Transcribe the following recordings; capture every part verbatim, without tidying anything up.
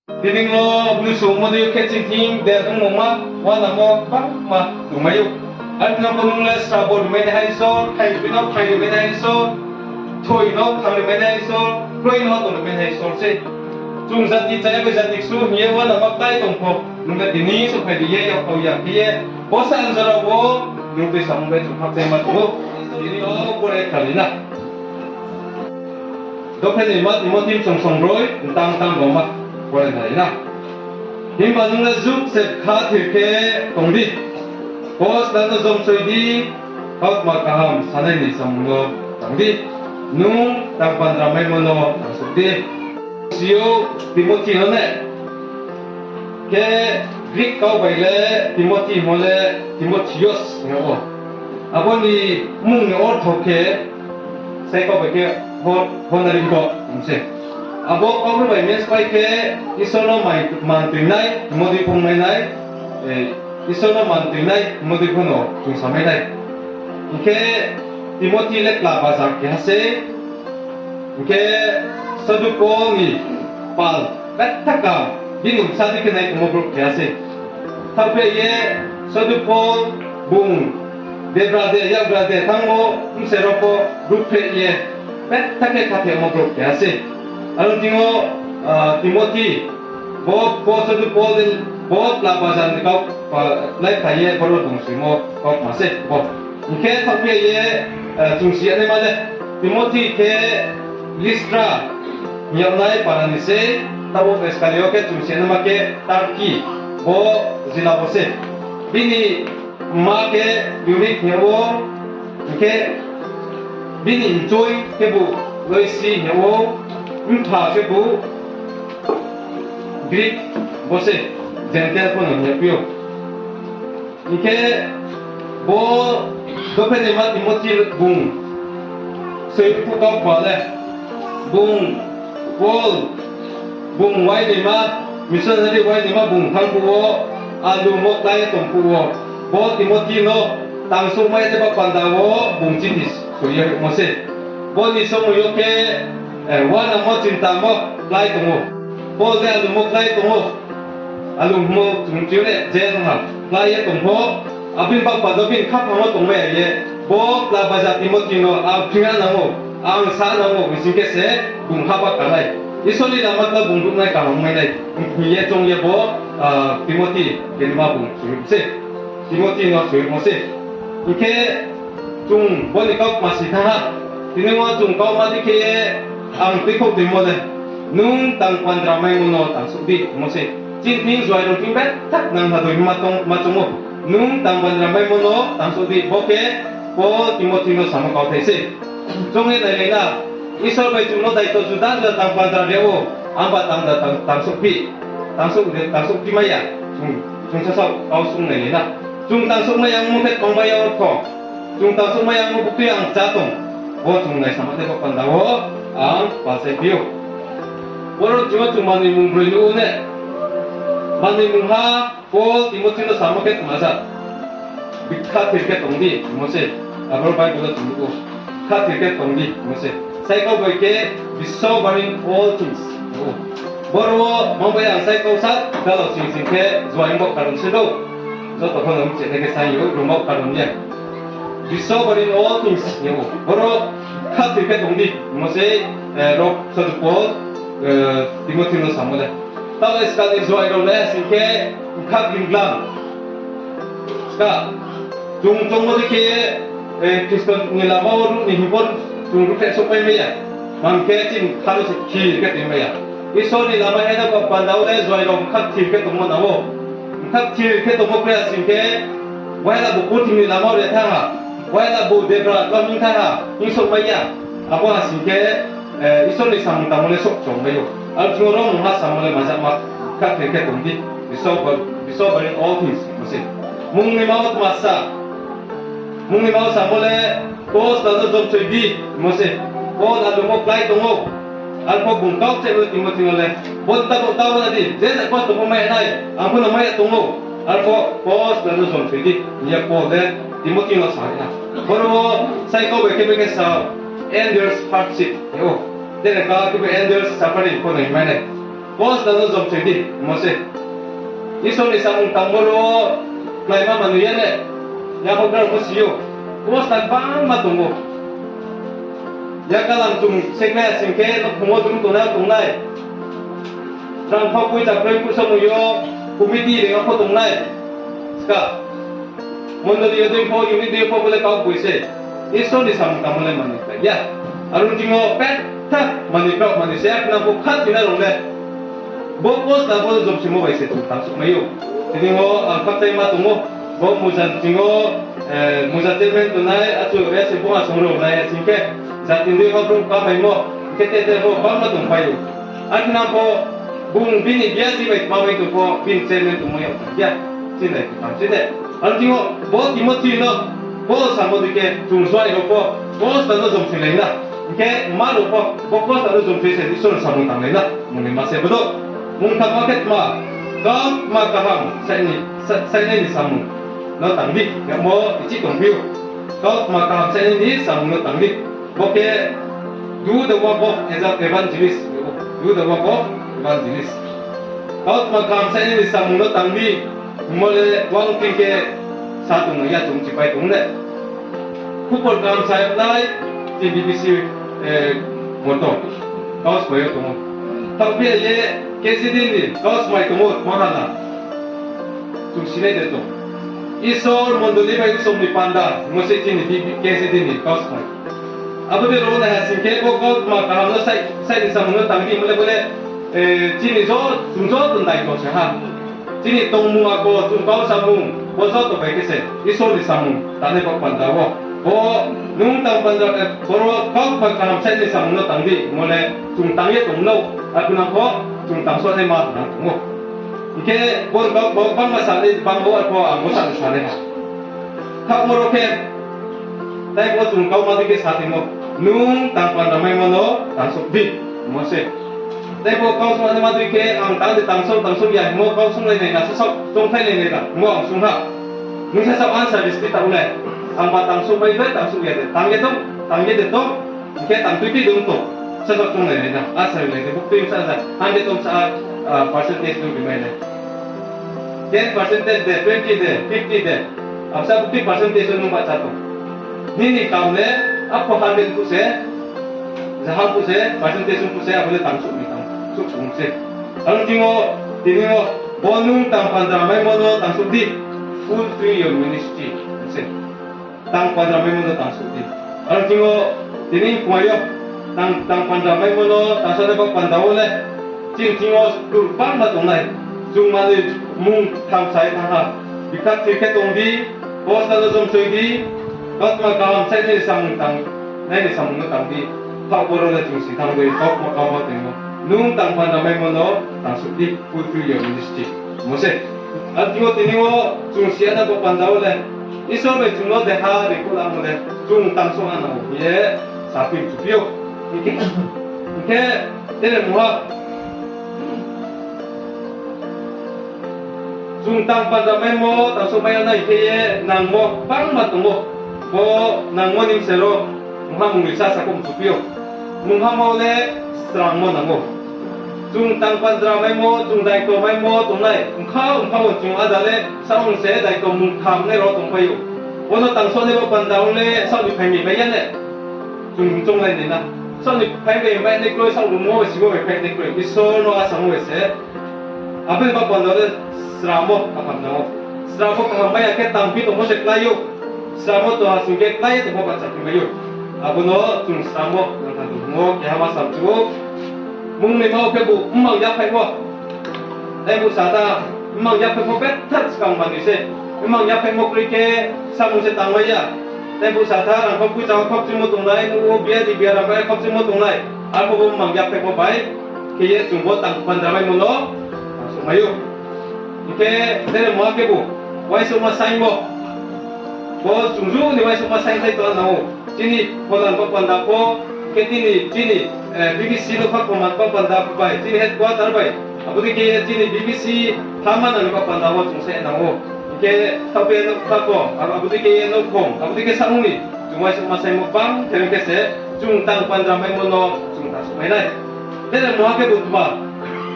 Tini no mnusu modi khe chini thing de nung mungma, uanamo bangma tongmai ou. Arphuh no bo nung le srabo rimai nai hai Isor, thai rimai no thai rimai nai hai Isor, thoi no thang rimai nai hai Isor, kroi no tong rimai nai hai Isor se. Chung jati chaya bai jati ksu hing ye uanamo klái tong pho, nung le tini souhphai ri ye, yaphao ya khe ye, bo sa anjora wo, nung tui samung bai chung khakchangma tong ou. Tini no pore kha ri na. Dophe ni ma Timothi bsong song broi, tang tang bo ma pore nai na. Himba nung le juk se khathir khe tong di. Bo sla no jomsoi di, kautma kaham sanai ni samung no tang di. Nung tang bandra maimo no tang suh di. Si ou Timothi no ne. Khe Greek kau bai le Timothi hingmo le Timotheos hing ou. Abo ni mmung ni ortho khe, sai kau bai khe, ho-, honari bo hing se. Abo kau bai mes pai khe, Isor no mai-, mantoinai, hingmo dei phungmainai, eh, Isor no mantoinai, hingmo dei pho no chung samainai. Hing khe Timothi le kla baja keha se, hing khe Sadu Paul ni pal betha kaham, bini bsa dei khe nai tongmo brouh keha se. Thaohphi ye Sadu Paul bung debra de, yakgra de thanngmo, bse rao pho ruhphreh ye, betha khe khathoimo brouh keha se. Aro thing yo, ah, Timothi, bo, bo Sadu Paul de, bo kla baja ni kau, ah, lai phai ye, boro bung soimo kautma se bo. Hing khe thaohphi ye, ah, chung si ya naima le, Timothi khe Listra hing yagnai para ni se, taoh wo skali yo khe chung si ya naima khe Turkey, bo jila wo se. Bini mma khe Eunice hing yag ou, hing khe bini mchoi khebu Loisi hing yag ou, mpha khebu Greek, bo se Gentile pho no hing yagphi ou. Hing khe bo dophe ni ma Timothi bung soi phuh kau kma le, bung Paul, bung uainaima, missionary uainaima bung thanng phuh wo, alumo klái ye tong phuh wo, bo Timothi no tangsouhmai ye ba panda wo bung chithi soi ye hoihmo se. Bo ni somoi yo khe, eh, uanamo chintamo klái tong ou. Paul le alumo klái tong ou. Alumo chung chi le jail ha klái ye tong pho, abo ni ba panda bini khaphang wo tongmai ya ye, bo kla baja Timothi no ang phing ha nang ou, ang sa nang ou hing sing khe se bung haba ka nai. Isor ni lama ta bung ruhnai kaham mai nai hing ye choung ye bo, ah, Timothi khe ma bung soi se. Timothi no soimo se. Hing khe chung bo ni kau kma si thanng ha. Tini wo chung kautma dei khe ye ang tuikhouh toimo le, nung tang bandra maimo no tangsouh di hingmo se. Chini thing juai rao thing betha nang ha doi hingma tong, ma choung ou. Nung tang bandra maimo no tangsouh di, bo khe Paul Timothi no samo kauthai se. Choung ye nailai na, Isor bai chung no daito juda juda tang bandra ri ou, amba tang da tang, tangsouhphi, tangsouh de, tangsouhphi mai ya, chung, chung sasaoh kau sung nailai na. Chung tangsouhmai yangmo khe tongmai ya ortho, chung tangsouhmai yangmo buktui ang chá tong, bo chung naisama le bo panda wo ang pasaiphi ou. Boro chung wo chung manoi mung broi nuh ou ne, manoi mungha Paul Timothi no samo khe tma ja, bi khathir khe tong di hingmo se, aboro Bible wo chung nuh ou, khathir khe tong di hingmo se. Sai kau bai khe, be sober in all things hing ou. Boro wo mang bai ang sai kau sa, dalao sing sing khe juaing bo karon se dou. Joto pho no mchih nai khe sai ou, rung bo karon ye. Be sober in all things hing ou. Boro khathir khe tong di hingmo se, eh, rao Sadu Paul, eh, Timothi no samo le. Taoh le skang ni juai rao le sing khe bkha ginglam. Ska, chung choungmo dei khe, eh, Khristo ni lama wo ruh ni hing pho chung ruhphreh souhpai mai ya. Mang khe chini bkha no se kthir khe tong mai ya. Isor ni lama hai na ba panda wo le juai rao bkha kthir khe tongmo nang ou. Bkha kthir khe tongmo khe ya sing khe, waila bu purthimbi ni lama wo re thanng ha, waila bu debra klam hing thanng ha, hing souhmai ya. Abo ha sing khe, eh, Isor ni samung tangmo le souhchomai ou. Aro chung ro mungha samo le majakma, khathir khe tong di, be sober, be sober in all things hingmo se. Mungnoima wo tma sa, mungnoima wo samo le, Paul sla no jomsoi di hingmo se. Paul alumo klái tong ou. Arpho bung kau cheh ou Timothi no le, bo ta bo tau na di, je je kosto pho mai nai, ang pho no mai ya tong ou. Arpho Paul sla no jomsoi di hing ye Paul le Timothi no sa ha. Boro wo sai kau bai khe bai khe sa, endures hardship hing ou. Jene ka khe endures suffering pho no hingmai nai. Bo sna no jom se di, mo se. Isor ni samung tangmo ro, khlaima manoi ya le, ya bo brao pho si ou. Bo sna bangma tong ou. Ya kalam chung sekhlai ya sing khe, nouhkhong wo drum tongnai tongnai. Rang pho poicha kroi phuh somoi yo, committee reng yo pho tongnai. Ska. Mondoli yo dei pho, unit dei pho, bo le kau boi se. Isor ni samung tangmo le manoi khlai ya. Aro ni thing yo petha manoi kau manoi se, akhe nang pho kha tina rao le. Bo post na bo jom simo bai se chung tang sukmai ou. Tini yo ang khakchangma tong ou. Bo muja ni thing yo, eh, muja chairman tongnai, achu ya se bo asong rao nai ya sing khe. Jati ni dei pho brouh kamaimo, khe te te bo bangma tongpai ou. Akhe nang pho, bung bini biasi bai tma bai tong pho, bini chairman tongmo ya tang ya. Chinai tang si de. Aro thing yo, bo Timothy no, bo samo dei khe, chung juai rao pho, post na no jom se lai na. Hing khe ma rao pho, bo post na no jom se se, Isor ni samung tanglai na. Mung ni ma se bodo. Mung thamma khe tma, kautma kaham, saini, sa-, sainai ni samung no tang di. Yamo ichi tongphi ou. Kautma kaham, sainai ni samung no tang di. Bo khe, do the work of evangelist. Do the work of evangelist. Kautma kaham sainai ni samung no tang di. Mo le wang thing khe sa tong ya chung chipai tong le. Khupor kaham sa nai, T B B C, eh, moto. Kausmai yo tong ou. Thaohphi ye, K C D ni kausmai tong ou, mahala. Chung sinai de tong. Isor mondoli bai usom ni panda, mo se chini K C D ni kausmai. Abo dei rao nai ha sing khe, bo kautma kaham no sai, sai ni samung no tang di, mo le bo le, eh, chini jo, chung joto ni daito se ha. Chini tongmung ako, chung kau samung, bo joto bai khe se, Isor ni samung, tangnai bo panda wo. Bo, nung tang panda, eh, boro kautma kaham sai ni samung no tang di, mo le, chung tang ye tong no, akhe nang pho, chung tang so nai ma nang tong ou. Hing khe, bo, bo, bo, bangma sa di, bang bo, arpho, ang bo sa di sa nai ha. Khaohmo ro khe, tei bo chung kauma dei khe sa tongmo, nung tang panda maimo no tang souh di, mo se. Tei bo kau sung naima dei khe, ang tang de tang souh, tang souh ya hingmo kau sung lai nai na sasaoh, choungthai lai nai na hingmo ang sung ha. Nung sasaoh answer ri sdi taoh le, ang ba tang souh bai de, tang souh ya de, tang ye tong, tang ye de tong, hing khe tang tui tui de ong tong, sasaoh choung lai nai na, answer ri lai de, buktui sa sa, hundred tong sa, ah, percentage nung ri mai nai. Ten percentage de, twenty de, fifty de, absa buktui percentage nung bahcha tong. Nini kam le, apho hundred phuh se, jaham phuh se, percentage phuh se, abo le tang souh ni tang souh phuh se. Ang thing yo, tini yo, bo nung tang panda maimo no tang souh di, fulfill your ministry se. Tang panda maimo no tang souh di. Ang thing yo, tini phuaing yo, tang, tang panda maimo no tang souh nai bo panda wo le, chini thing yo, dur bangma tongnai. Chung manoi mung tham sai thanng ha. Bikha thir khe tong di, post no jom soi di, kautma kaham sai nai ni samung tang, nai ni samung no tang di. Thaoh boro le chung si thanng dei, kautma kaham tong no. Nung tang panda maimo no tang souh di, fulfill your ministry. Mo se. Ang thing yo tini yo, chung si ya na bo panda wo le, Isor bai chung no deha ri khuh lamo le, chung tang souh ha nang ou hing ye, saphi chuphi ou. Hing khe, hing khe, tere mungha, chung tang panda maimo, tang souh mai ya nai khe ye, nangmo bangma tong ou. Bo nangmo ni bsero, mungha mung ri sa sa khe chuphi ou. Mungha mo le, srangmo nang ou. Chung tang panda maimo, chung daito maimo tongnai, mkha mkha wo chung ada le, saong se daito mung tham nai rao tongpai ou. Bo no tang souh nai bo panda wo le, saoh ni phai mi bai ya le. Chung choung lai nai na. Saoh ni phai bai bai nai kroi, saoh rumo, sibo bai phai nai kroi. Isor no asamo bai se. Abo ni bo panda wo le sramo kaham nang ou. Sramo kaham mai ya khe tangphi tongmo se klái ou. Sramo tong ha sing khe klái ye tongmo bahcha phi mai ou. Abo no chung sramo nang thanng tong ou, keha ma samchu ou. Mung ni ma wo khebu mmang yaphaihmo. Tei bu sa tha, mmang yaphaihmo bethak skang manoi se. Mmang yaphaihmo kroi khe samung se tangmai ya. Tei bu sa tha, rang kho poicha wo khokchimo tongnai, nuh wo biya di biya rang bai khokchimo tongnai. Arpho bo mmang yaphaihmo bai khe ye chung bo tang panda maimo no tang souh mai ou. Hing khe, tere mungha khebu, uaingsouhma saingmo. Bo chung ju ni uaingsouhma saing sai tong nang ou. Chini phola bo panda pho, hing khe tini, chini, eh, B B C no pha kho man bo panda bai, chini headquarter bai. Abo dei khe chini B B C thamma nang ni bo panda wo chung sai nang ou. Hing khe thaohphi ye nouh kha kho, abo, abo dei khe ye nouhkhong, abo dei khe saoh ni, chung uaingsouhma saingmo bang, thereng khe se, chung tang panda maimo no, chung tang souh mai nai. Tere mungha khebu tma,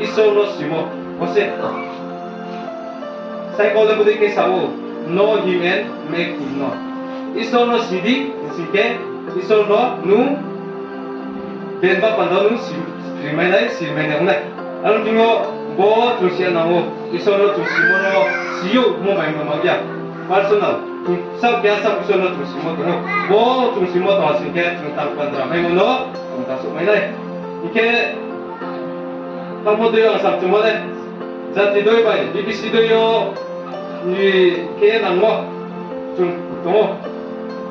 Isor no simo, bo se. Saikau le bodei khe sa ou, Know him and make him known. Isor no si di, sing khe, Isor no nung, bini ba panda nung si, rimai nai, simai nai ong nai. Aro thing yo, bo chung si ya nang ou, Isor no chung simo no si ou, mo bai no ma ya. Personal, chung sa keha sa Isor no chung simo tong ou. Bo chung simo tong ha sing khe, chung tang pandra maimo no, chung ta souhmai nai. Hing khe, tamo dei yo ang sa chungmo le, jati dei bai, B B C dei yo, ni khe nangmo, chung tong ou.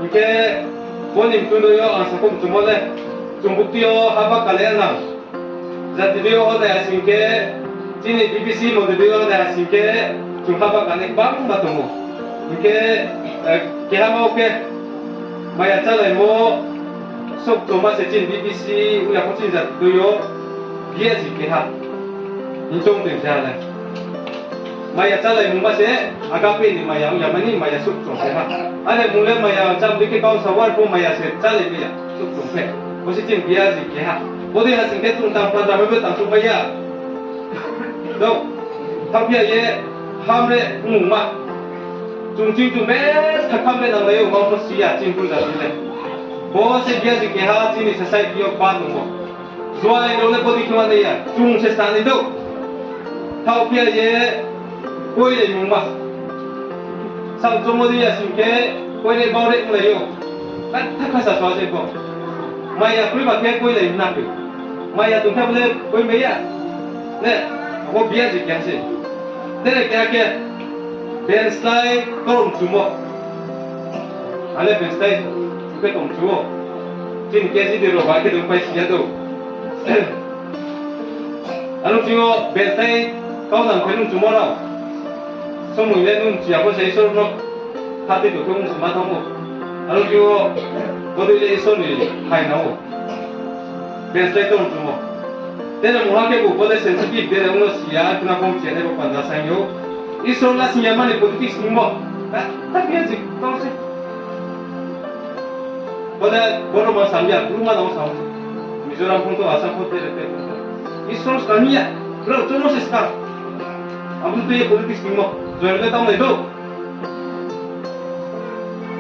Hing khe, bo ni mtu dei yo ang sa khe chungmo le, chung bukti yo haba kale nang. Jati dei yo nai ha sing khe, chini B B C mo dei yo nai ha sing khe, chung haba kale bangma tong ou. Hing khe, eh, keha ma khe, maya chálaimo, souh chungma se chini B B C, ong ya pho chini jati dei yo, biaji keha. Hing chung tong se ha le. Maya chálaimungma se, agape ni maya, ong ya mani maya souh chung keha. Are mung le maya chá dei khe kau sa war pho maya se chálai maya, souh chung khe. Bo se chini biaji keha. Bodei ha sing khe chung tang pandra bai bo tang souhmai ya. Do, thaohphi ya ye, ham re, mungma. Chung ching chung be, thakham be nanglai ou, ma pho si ya, chini Bru jati le. Bo se biaji keha, chini society yo ba tong ou. Juaing rao le bodei khe ma nai ya, chung se sa nai dou. Thaohphi ya ye, koilaimungma. Saoh choungmo dei ya sing khe, koilai bau re onglai ou. Betha khasa sa se pho. Maya kroi ba khe koilai na khe. Maya tong khe bo le koimai ya. Ne, abo biaji keha se. Tere keha khe, benslái tong chumo. Ale benslái, chu khe tong chu ou. Chini K G D rao ba khe tong pai si ya dou. Aro ching yo benslái kau nang khe nung chumo rao. Somoi le nung chi ya pho se Isor no. Khatoi tong khe nung chuma thanng ou. Aro ching yo, bodei le Isor ni phaina ou. Benslái tong chumo. Tere mungha khe bo, bo le sensitive, tere ong no si ya, khna phone si ya, abo panda saing ou. Isor la sing ya mani politics nungmo. Betha khe jik tong se. Bo le, bo no ma sam ya, Bru ma no sam. Mizoram phone to, Assam phone tere tere. Isor skang ya, bro, choungmo se skang. Abo tui ye politics nungmo. Join le tang nai dou.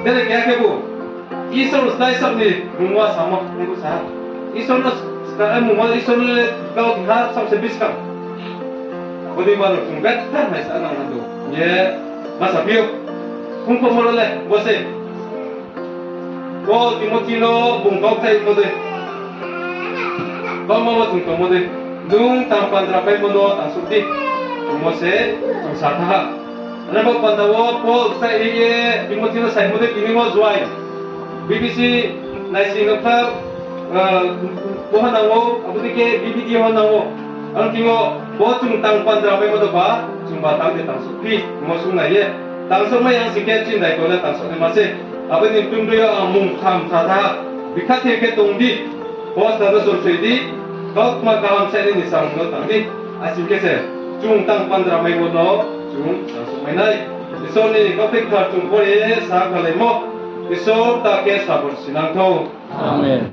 Tere keha khe bo. Isor slái saoh ni mungma samo, abo sa. Isor no skang, mungma Isor no le kau keha saoh se buskang. Bodei ma rao chung betha nai sa nang nang dou. Ye, ma saphi ou. Phungkhomo rao le, bo se. Paul Timothy no bung kau khlaimo dei. Kauma wo chung tongmo dei. Nung tang pandra paimo no tang souh di. Mo se chung sa thanng ha. Abo panda wo Paul kchai ye Timothy no saimo dei tini wo juai. B B C naising no kha, bo ha nang ou, abo dei khe B B D ha nang ou. Ang thing yo, bo chung tang pandra paimo no ba, chung ba tang de tang souhphi, mo sung nai ye. Tang souhmai yang sing khe chini daito le tang souhnaima se. Abo ni mtung dei yo ang mung tham sa thanng ha. Bikha thir khe tong di. Poster no sorsoi di, kautma kaham sainai ni samung no tang di. Asing khe se, chung tang pandra maimo no, chung tang souhmai nai. Isor ni kauthai kthar chung pore sa khalaimo. Isor ta khe sabon sinang thou. Amen.